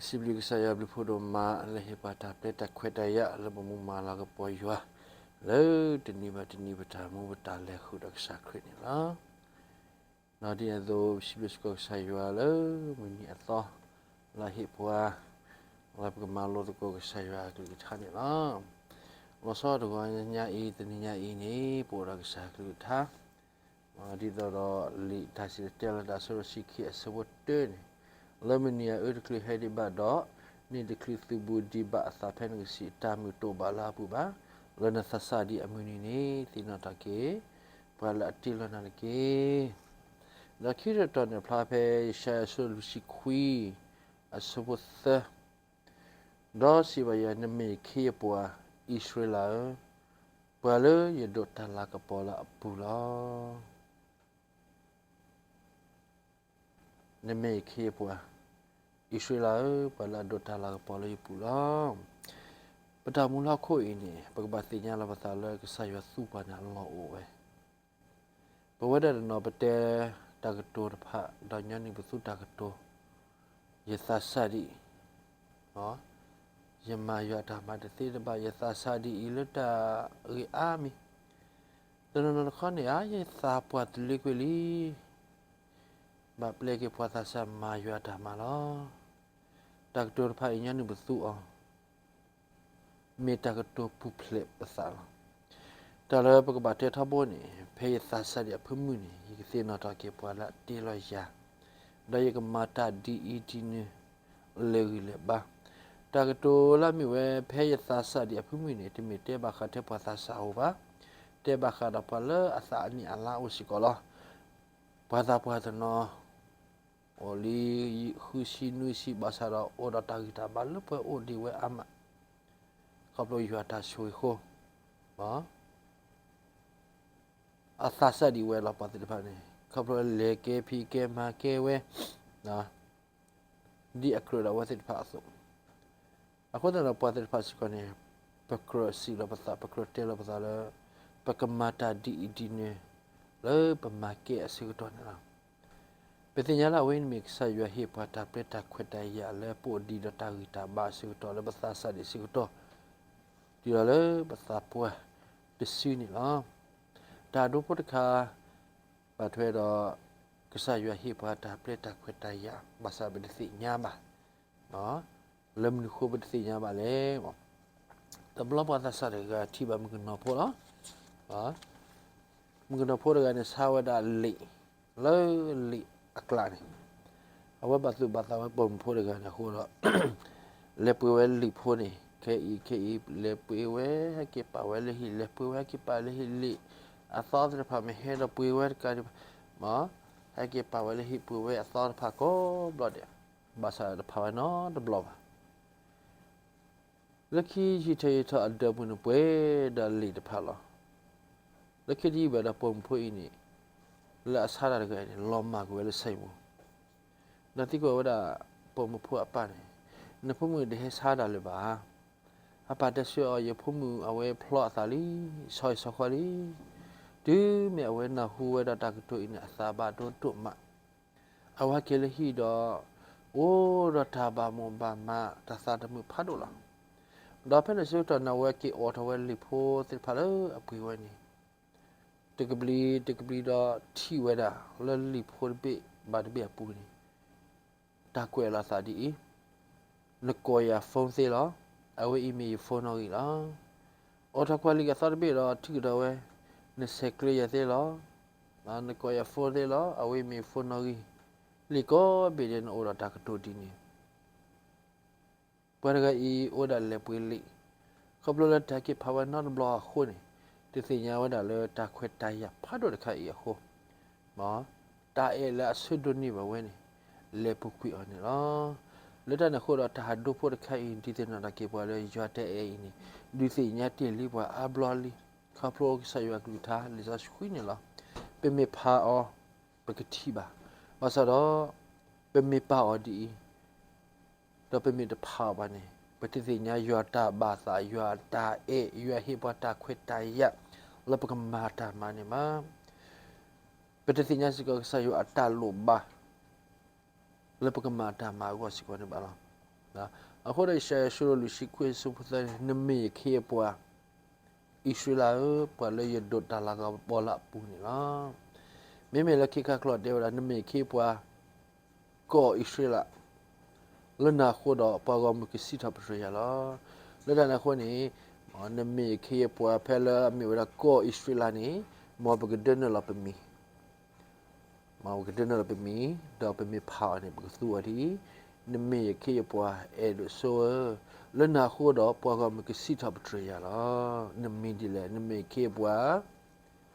စံးဘျုးကစၢ်ယွၤဘျုးဖှိၣ်ဒိၣ်မး လၢဟ့ၣ်ပှၤတၢ်ပျဲတၢ်ခွဲးတၢ်ယာ်လၢပမူမၤလၤကပီၤယွၤ လၢတနံၤဘၣ်တနံၤပတၢ်မူပတၢ်လဲၤဃုာ်ဒီးကစၢ်ခရံာ်န့ၣ်လီၤ. ဒီးဒ်န့ၣ်အသိး ပစံးဘျုးစ့ၢ်ကီးကစၢ်ယွၤလၢမုၢ်နံၤအသီ လၢအဟ့ၣ်ပှၤ လၢပကမၤလိသကိးကစၢ်ယွၤအကလုၢ်ကထါန့ၣ်လီၤ. လီၤဆီတဂီၤညါအံၤ တနံၤညါအံၤန့ၣ် ပအိၣ်ဒီးကစၢ်အကလုၢ်ကထါ ဒ်သိးဒီးလံာ်တၢ်စံၣ်တဲၤတဲလီၤတၢ်အဆၢဒိၣ်ဆံခံအဆၢဖိတၢန့ၣ်, လၢမုၢ်နံၤအအၢတချုးဟဲဒံးဘၣ်ဒီး, န့ၣ်တချုးသုးဘူးဒံးဘၣ်အသးဖဲနကစံးတၢ်မုာ်တအိၣ်ဘၣ်လၢအပူၤဘၣ်. လၢနသးစၢ်ဒံးအမုၢ်နံၤန့ၣ် သ့ၣ်နီၣ်ထီၣ်က့ၤ ပှၤလၢအတ့လီၤနၤတက့ၢ်. ဒီးခံတတီၤန့ၣ်ဖျါဖဲယၡါယၤအဆၢဒိၣ်လွံၢ်ဆံခွံ အဆၢဖိသၢ ဒီးစံးဘၣ်ယၤ, နမ့ၢ်ခ့ယပှၤ, အံၣ်စရ့လးဧၢ, ပှၤလၢယဒိးတၢ်လၤကပီၤလၢအပူၤလီၤ. နမ့ၢ်ခ့ယပှၤ, အံၣ်စရ့လးဧၢ, ပှၤလၢအဒိးတၢ်လၤကပီၤလၢယပူၤလီၤ. ပတၢ်မူလၢဟီၣ်ခိၣ်အံၤန့ၣ် ပကဘၣ်သ့ၣ်ညါလီၤပသးလၢကစၢ်ယွၤသူပှၤန့ၣ်အလီၢ်အိၣ်ဝဲ ပဝဲဒၣ်တနီၤပတဲတၢ်ကတိၤတဖၣ် ဒီးညီနုၢ်ပသူတၢ်ကတိၤ, ယသးစၢ်ဒံး, ယမၤယွၤအတၢ်မၤတသ့တဘၣ်, ယသးစၢ်ဒံးအံၤလၢတၢ်ဂ့ၢ်အါမံၤ, တနီၤနီၤတခီန့ၣ် အါ ယသးပှၢ်တလ့ကွံာ်လံ, ဘၣ်ပျဲက့ၤပှၤသးစၢ်မၤယွၤအတၢ်မၤလီၤ. တၢ်ကတိၤတဖၣ်အံၤညီနုၢ်ပသူအီၤ မ့ၢ်တၢ်ကတိၤပူၤဖျဲးပသးလီၤ. တၢ်လၢပကဘၣ်တဲထီဘိန့ၣ် ဖဲယသးစၢ်ဒံးအဖုမုၢ်န့ၣ် ယကသ့ၣ်နီၣ်ထီၣ်က့ၤပှၤလၢအတ့လီၤယၤ, ဒီးယကမၤတၢ်ဒ်အံၤဒ်နုၤ လဲၤဂံၢ်လဲၤဘါ. တၢ်ကတိၤလၢအမ့ၢ်ဝဲ ဖဲယသးစၢ်ဒံးအဖုမုၢ်န့ၣ် တမ့ၢ်တဲဘၣ်ဃးထဲပှၤသးစၢ်အအိၣ်ဘၣ်, တဲဘၣ်ဃးဒီးပှၤလၢအသးအနံၣ်အလါအိၣ်စ့ၢ်ကီးလီၤ. ပှၤသးပှၢ်တနီၤ အိၣ်လံဃုဆံနွံဆံ ဘၣ်ဆၣ်ဒီးအိၣ်ဒီးတၢ်ဂံၢ်တၢ်ဘါလၢပှဲၤအိၣ်ဒံးဝဲအါမး, ခီဖျိယွၤတၢ်ဆိၣ်ဂ့ၤအဃိ, အသးစၢ်ဒံးဝဲလီၤ ပှၤသ့ၣ်တဖၣ်န့ၣ်, ခီဖျိလဲၤကဲဖံးကဲမၤကဲဝဲ ဒ်အကြၢးဒၣ်ဝဲသ့ၣ်တဖၣ်အသိး, အဃိသတးဒီးပှၤသ့ၣ်တဖၣ်စ့ၢ်ကီးန့ၣ် ပကြၢးစံးလီၤပသး ပကြၢးတဲလီၤပသးလၢ ပကမၤတၢ်ဒ်အံၤဒ်နုၤ လၢပမၤကဲအဆၢကတီၢ်န့ၣ်လီၤ. ပသ့ၣ်ညါလၢအဝဲအံၤန့ၣ်မ့ၢ်ကစၢ်ယွၤဟ့ၣ်ပှၤတၢ်ပျဲတၢ်ခွဲးတၢ်ယာ်လၢပအိၣ်ဒံးဒီးတၢ်ဂံၢ်တၢ်ဘါအဆၢကတီၢ်လၢပသးစၢ်ဒံးအဆၢကတီၢ် တုၤလီၤလၢပသးပှၢ်တစုန့ၣ်လီၤ. တၢ်ဒိဖိတခါ ဘၣ်ထွဲဒီး ကစၢ်ယွၤဟ့ၣ်ပှၤတၢ်ပျဲတၢ်ခွဲးတၢ်ယာ် ဘၣ်ဆၣ်ပတသ့ၣ်ညါဘၣ်. လၢမနုၤဃိပတသ့ၣ်ညါဘၣ်လဲၣ်. တဘျီပှၤသးစၢ်တဂၤထံၣ်ဘၣ်မုၣ်ကနီၤဖိလီၤ. မုၣ်ကနီၤဖိတဂၤန့ၣ် ဆါဝဲဒၣ်လံာ် လၢလံာ်အကျါန့ၣ်, အဝဲဘၣ်သူၣ်ဘၣ်သးဝဲပိာ်မုၣ်ဖိတဂၤန့ၣ်အဃိဒီး လဲၤပှ့ၤဝဲလံာ်ဖိန့ၣ် ခဲအံၤခဲအံၤ လဲၤပှ့ၤဝဲ ဟဲက့ၤပာ်ဝဲလၢဟံၣ် လဲၤပှ့ၤဝဲ ဟဲက့ၤပာ်လၢဟံၣ် လံာ်အသီသ့ၣ်တဖၣ် မ့ၢ်ဟဲဒီးပှ့ၤဝဲတကးဒံးဘၣ် မ့ၢ်ဟဲက့ၤပာ်ဝဲလၢဟံၣ် ပှ့ၤဝဲအသီတဖၣ်ကိးဘျီဒဲး, ဘၣ်ဆၣ်တဖးဝဲနီတဘျီဘၣ်. လၢခံယံာ်ထီၣ်ယံာ်ထီၣ်အဒၢးပူၤန့ၣ် ပှ့ၤဒီးလံာ်တဖၣ်လီၤ. လၢခံတယံာ်ဘၣ်ဒီးပိာ်မုၣ်ဖိအံၤန့ၣ် လၢအဆါတၢ်တဂၤအံၤန့ၣ် လီၤမၢ်ကွံာ်ဝဲလၢစံာ်ပူၤ, ဒီးသံကွၢ်ဝဲဒၣ် ပိာ်မုၣ်ဖိအပၢ်န့ၣ်, နဖိမုၣ်တဟဲဆါတၢ်လၢၤဘၣ်ဧါ. အပၢ်တဲဆၢအီၤ ယဖိမုၣ်အဝဲဖျီအသးလံ, ဆီဟံၣ်ဆီဃီလံ. တုၤမ့ၢ်အဝဲနၢ်ဟူဝဲဒၣ်တၢ်ကတိၤအံၤန့ၣ် အသးဘၣ်ဒိဒိၣ်မး အဝဲဟဲက့ၤလၢဟံၣ်ဒီး အိၣ်ဒီးတၢ်ဘၣ်မိၣ်ဘၣ်မး တၢ်သးတမုာ်ဖးဒိၣ်လီၤ. ဒီးဖဲန့ၣ်ဆၢကတီၢ်န့ၣ် အဝဲက့ၤအိးထီၣ်ဝဲလံာ်ဖိသ့ၣ်တဖၣ်လၢအပှ့ၤဝဲန့ၣ် တကဘျံးတကဘျံးဒီးထံၣ်ဝဲဒၣ်လၢလံာ်ဖိတဘ့ၣ်ဘၣ်တဘ့ၣ်အပူၤန့ၣ် တၢ်ကွဲးလီၤအသးဒ်အံၤ, နကိးယၤ phone သ့လီၤ. အဝဲအံၤမ့ၢ်ယ phone နီၣ်ဂံၢ်လီၤ. အိးထီၣ်ကွၢ်လံာ်ကသီတဘ့ၣ်ဒီးထံၣ်ကဒီးဝဲ, နဆဲးကျၢယၤသ့လီၤ. နကိးယၤ phone သ့လီၤ. အဝဲအံၤမ့ၢ်ယ phone နီၣ်ဂံၢ်, လံာ်ကိးဘ့ၣ်ဒဲးန့ၣ်အိၣ်ဒီးတၢ်ကတိၤဒ်န့ၣ် ပှၤတဂၤအံၤအိၣ်ဒၣ်လဲၤပှ့ၤလံာ်, ခီဖျိလၢတၢ်ဟဲက့ၤဖးဝဲနီတဘျီအဃိန့ၣ်, တသ့ၣ်ညါဝဲဒၣ်လၢတၢ်ခွဲးတၢ်ယာ်ဖးဒိၣ်တခါအံၤအဃိ, တၢ်အဲၣ်လၢအဆၢဒိးန့ၢ်ဘၣ်ဝဲန့ၣ် လဲၤပူၤကွံာ်အီၤန့ၣ်လီၤ. လၢတၢ်န့ၣ်အဃိဒီးတၢ်ဟးဒိဖိတခါအံၤ ဒုးသ့ၣ်နီၣ်ထီၣ်က့ၤပှၤလၢယွၤတအဲၣ်အံၤန့ၣ် ဒုးသ့ၣ်ညါတ့ၢ်လံပှၤအါဘျီလံ, ခီဖျိကစၢ်ယွၤကလုၢ်ကထါလံာ်စီဆှံန့ၣ်လီၤ. ပမ့ၢ်ဖးအီၤ ပကထံၣ်ဘၣ်. ဘၣ်ဆၣ်ဒီး ပမ့ၢ်ပာ်အီၤဒ်အံၤ ဒီးပမ့ၢ်တဖးအီၤဘၣ်န့ၣ် ပတသ့ၣ်ညါယွၤတၢ်ဘၣ်သး ယွၤတၢ်အဲၣ် ယွၤဟ့ၣ်ပှၤတၢ်ခွဲးတၢ်ယာ် လၢပကမၤတၢ်မၤန့ၣ်ဘၣ်. ပတသ့ၣ်ညါစ့ၢ်ကီးကစၢ်ယွၤအတၢ်လိၣ်ဘၣ် လၢပကမၤတၢ်မၤအဂီၢ်စ့ၢ်ကီးန့ၣ်ဘၣ်လီၤ. အဃိဒီးယၡါယၤအဆၢဒိၣ်လွံၢ်ဆံခွံအဆၢဖိသၢန့ၣ်, နမ့ၢ်ယခ့ယပှၤ, အံၣ်စရ့လးဧၢ, ပှၤလၢယဒိးတၢ်လၤကပီၤလၢအပူၤန့ၣ်လီၤ. မ့မ့ၢ်လၢခံခါကျိာ်တဲဝဲဒၣ် နမ့ၢ်ယခ့ယပှၤ, ကီၢ်အံၣ်စရ့လး, လၢနၤအဃိဒီးပှၤဂီၢ်မုၢ်ကစံးထီၣ်ပတြၢၤယၤလီၤ. လၢတၢ်န့ၣ်အဃိန့ၣ်, နမ့ၢ်ယခ့ယပှၤဖဲလၢအမ့ၢ်ဝဲဒၣ်ကီၢ်အံၣ်စရ့လးန့ၣ်, မ်ပကဒၢနုာ်လီၤပမံၤ မ်ပကဒၢနုာ်လီၤပမံၤ, ဒီးပမ့ၢ်ဖးအီၤန့ၣ် ပကသူအီၤဒ်အံၤ, နမ့ၢ်ယခ့ယပှၤအဲၣ်ဒိၣ်ဆိဧၢ, လၢနၤအဃိဒီးပှၤဂီၢ်မုၢ်ကစံးထီၣ်ပတြၢၤယၤလီၤ. နမံၤဒ်လဲၣ်, နမ့ၢ်ယခ့ယပှၤ,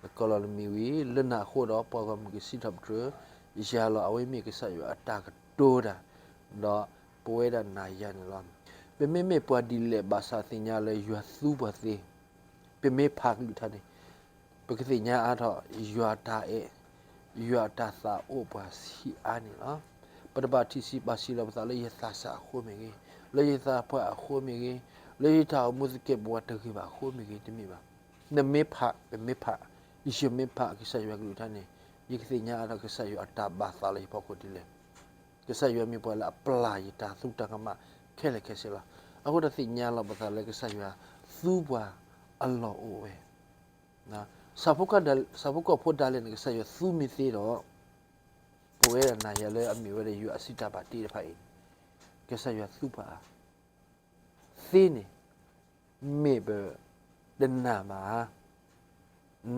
နကိးလီၤနမံၤဝံၤ, လၢနၤအဃိဒီးပှၤဂီၢ်မုၢ်ကစံးထီၣ်ပတြၢၤယၤလီၤ. အဝဲမ့ၢ်ကစၢ်ယွၤအတၢ်ကတိၤတၢ်, ဒီးပဝဲဒၣ်နၤယၤန့ၣ်လီၤ. ပမ့မ့ၢ်ပှၤဒ်လဲၣ်ဘၣ်ဆၣ်သ့ၣ်ညါလၢယွၤသူပှၤသ့, ပမ့ၢ်ဖးကလုၢ်ကထါန့ၣ် ပကသ့ၣ်ညါအါထီၣ် ယွၤအတၢ်အဲၣ်, ယွၤအတၢ်သးအိၣ်ပှၤဆံးအါန့ၣ်လီၤ. ပတဘၣ်ထံၣ်ဆံးပာ်ဆံးလီၤပသးလၢယသးစၢ်အဃိမ့ၢ်ဂ့ၤ, လၢယသးပှၢ်အဃိမ့ၢ်ဂ့ၤ, လၢယတၢ်အိၣ်မူသကဲးပဝးတဂ့ၤဘၣ်အဃိမ့ၢ်ဂ့ၤ, တမ့ၢ်ဘၣ်. နမ့ၢ်ဖး, ပမ့ၢ်ဖး, ယမ့ၢ်ဖးကစၢ်ယွၤကလုၢ်ကထါန့ၣ်, ယကသ့ၣ်ညါအါထီၣ်ကစၢ်ယွၤအတၢ်ဘၣ်သးလၢယဖီခိၣ်ဒ်လဲၣ်. ကစၢ်ယွၤမ့ၢ်ပှၤလၢအပျၢ်ယတၢ်သူတၢ်ကမၣ်ခဲလၢာ်ခဲဆ့လီၤ. အဃိဒီးသ့ၣ်ညါလီၤပသးလၢကစၢ်ယွၤသူပှၤအလီၢ်အိၣ်ဝဲ ဆၣ်ဖိကီၢ်ဖိဒၣ်လဲာ်န့ၣ် ကစၢ်ယွၤသူမ့ၢ်သ့ဒီး, ပဝဲဒၣ်နၤယၤလၢအမ့ၢ်ဝဲဒၣ်ယွၤအစုတၢ်ဘၣ်တ့တဖၣ်အံၤန့ၣ်, ကစၢ်ယွၤသူပှၤသ့န့ၣ်, မ့ၢ်ပတနာ်ဘၣ်ဧါ,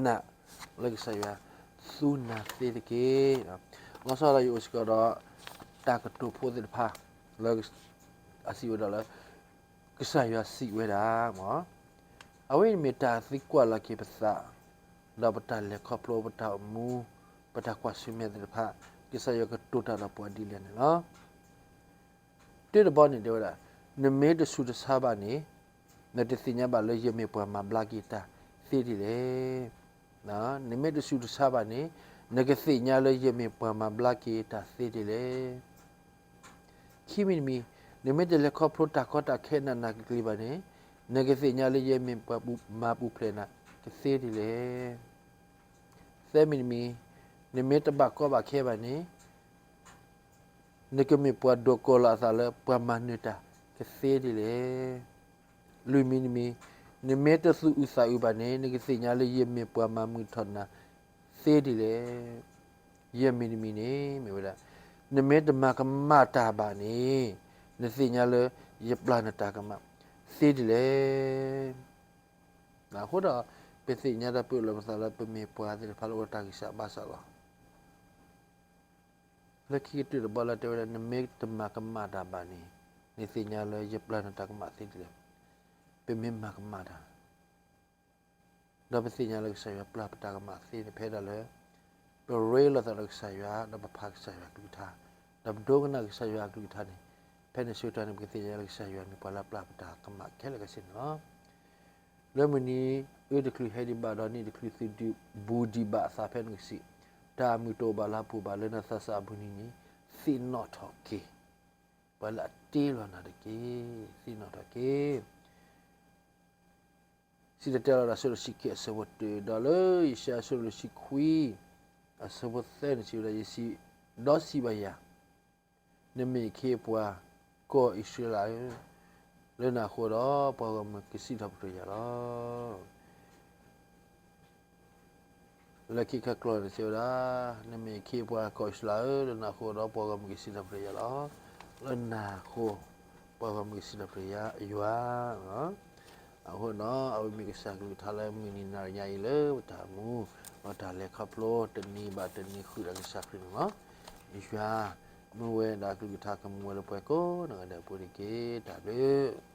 နာ်လၢကစၢ်ယွၤသူနၤသ့တက့ၢ်. လီၤဆီဒၣ်တၢ်ယအိၣ်စ့ၢ်ကီးဒီး တၢ်ကတိၤဖိသ့ၣ်တဖၣ် လၢအစံးဝဲဒၣ်လၢ ကစၢ်ယွၤစံးဝဲဒၣ်, အဝဲန့ၣ်မ့ၢ်တၢ်သံကွၢ်လီၤက့ၤပသး, ဒီးပတၢ်လဲၤခီဖျိပတၢ်အိၣ်မူ, ပတၢ်ကွၢ်ဆၢၣ်မဲာ်သ့ၣ်တဖၣ်, ကစၢ်ယွၤကတိၤတၢ်ဒီးပှၤဒ်လဲၣ်န့ၣ်လီၤ. တၢတဘီန့ၣ်တဲဝဲဒၣ်, နမ့ၢ်တဆူးတဆါဘၣ်န့ၣ်, နတသ့ၣ်ညါဘၣ်လၢယမ့ၢ်ပှၤမၤဘျါက့ၤတၢ်သ့ဒ်လဲၣ်. နမ့ၢ်တဆူးတဆါဘၣ်န့ၣ်, နကသ့ၣ်ညါလၢယမ့ၢ်ပှၤမၤဘျါက့ၤတၢ်သ့ဒ်လဲၣ်. ခံမံၤတမံၤ, နမ့ၢ်တလဲၤခီဖျိတၢ်ကီတၢ်ခဲနးနးကျံၤကျံၤဘၣ်န့ၣ်, နကသ့ၣ်ညါလၢယမ့ၢ်ပှၤမၤပူၤဖျဲးနၤကသ့ဒ်လဲၣ်. သၢမံၤတမံၤ, နမ့ၢ်တဘၣ်ကီဘၣ်ခဲဘၣ်န့ၣ်, နကမ့ၢ်ပှၤဒိးကိးလီၤအသးလၢပှၤမၤနၢၤတၢ်ကသ့ဒ်လဲၣ်. လွံၢ်မံၤတမံၤ, နမ့ၢ်တသူၣ်အုးသးအုးဘၣ်န့ၣ်, နကသ့ၣ်ညါလၢယမ့ၢ်ပှၤမၤမုာ်ထီၣ်နၤသ့ဒ်လဲၣ်. ယဲၢ်မံၤတမံၤန့ၣ် မ့ၢ်ဝဲဒၣ်, နမ့ၢ်တမၤကမၣ်တၢ်ဘၣ်န့ၣ်, နသ့ၣ်ညါလၢယပျၢ်နတၢ်ကမၣ်သ့ဒ်လဲၣ်. အဃိဒီး ပသ့ၣ်ညါတၢ်ပၢၢ်လီၤပသးလၢပမ့ၢ်ပှၤသ့ၣ်တဖၣ်လၢအိၣ်ဒီးတၢ်ဂံၢ်စၢ်ဘါစၢ်လီၤ. လၢခံကတၢၢ်တဘီလၢတဲဝဲဒၣ် နမ့ၢ်တမၤကမၣ်တၢ်ဘၣ်န့ၣ်, နသ့ၣ်ညါလၢယပျၢ်နတၢ်ကမၣ်သ့ဒ်လဲၣ်. ပမ့ၢ်မၤကမၣ်တၢ် ဒီးပသ့ၣ်ညါလၢကစၢ်ယွၤပျၢ်ပတၢ်ကမၣ်သ့န့ၣ် ဖဲဒၣ်လၢ ပရ့လိာ်သးဒီးကစၢ်ယွၤ ဒီးပဖးကစၢ်ယွၤအကလုၢ်ကထါ, ဒီးပဒိကနၣ်ကစၢ်ယွၤအကလုၢ်ကထါန့ၣ်, ဖဲန့ၣ်ဆၢကတီၢ်န့ၣ် ပကသ့ၣ်ညါလၢကစၢ်ယွၤမ့ၢ်ပှၤလၢအပျၢ်ပတၢ်ကမၣ်ခဲလၢာ်ခဲဆ့န့ၣ်လီၤ. လၢမုၢ်နံၤ အၢတချုးဟဲဒံးဘၣ်ဒီး နံၣ်တချုးသုးဒံးဘူးဒံးဘၣ်အသးဖဲနကစံး, တၢ်အမုာ်တအိၣ်ဘၣ်လၢအပူၤဘၣ် လၢနသးစၢ်အပူၤန့ၣ်န့ၣ် သ့ၣ်နီၣ်ထီၣ်က့ၤ ပှၤလၢအတ့လီၤနၤတက့ၢ်. သ့ၣ်နီၣ်ထီၣ်က့ၤ စံၣ်တဲၤတဲလီၤတၢ်အဆၢဒိၣ်တဆံခံအဆၢဖိတၢ ဒီးလၢယၡါယၤအဆၢဒိၣ်တဆံခွံ အဆၢဖိသၢန့ၣ်စံးဝဲဒၣ်, ဒီးစံးဘၣ်ယၤ, နမ့ၢ်ယခ့ယပှၤ, ကီၢ်အံၣ်စရ့လးဧၢ, လၢနၤအဃိဒီး ပှၤဂီၢ်မုၢ်ကစံးထီၣ်ပတြၢၤယၤလီၤ. လၢခံခါကျိာ်န့ၣ်စံးဝဲဒၣ်, နမ့ၢ်ယခ့ယပှၤ ကီၢ်အံၣ်စရ့လးဧၢ, လၢနၤအဃိဒီး ပှၤဂီၢ်မုၢ်ကစံးထီၣ်ပတြၢၤယၤလီၤ. လၢနၤအဃိ ပှၤဂီၢ်မုၢ်ကစံးထီၣ်ပတြၢၤယၤ ယွၤ အဃိဒီး အဝဲမ့ၢ်ကစၢ်ကလုၢ်ကထါလၢမုၢ်နံၤနၤအံၤလၢပတၢ်မူ ဒီးတၢ်လဲၤခီဖျိ တနံၤဘၣ်တနံၤဃုာ်ဒီးကစၢ်ခရံာ်န့ၣ်လီၤ. ယွၤ မ့ၢ်ဝဲဒၣ်ကလုၢ်ကထါကမူဝဲလၢပှၤကိးဂၤဒဲးအပူၤန့ၣ်တက့ၢ်. တၢ်ဘျုး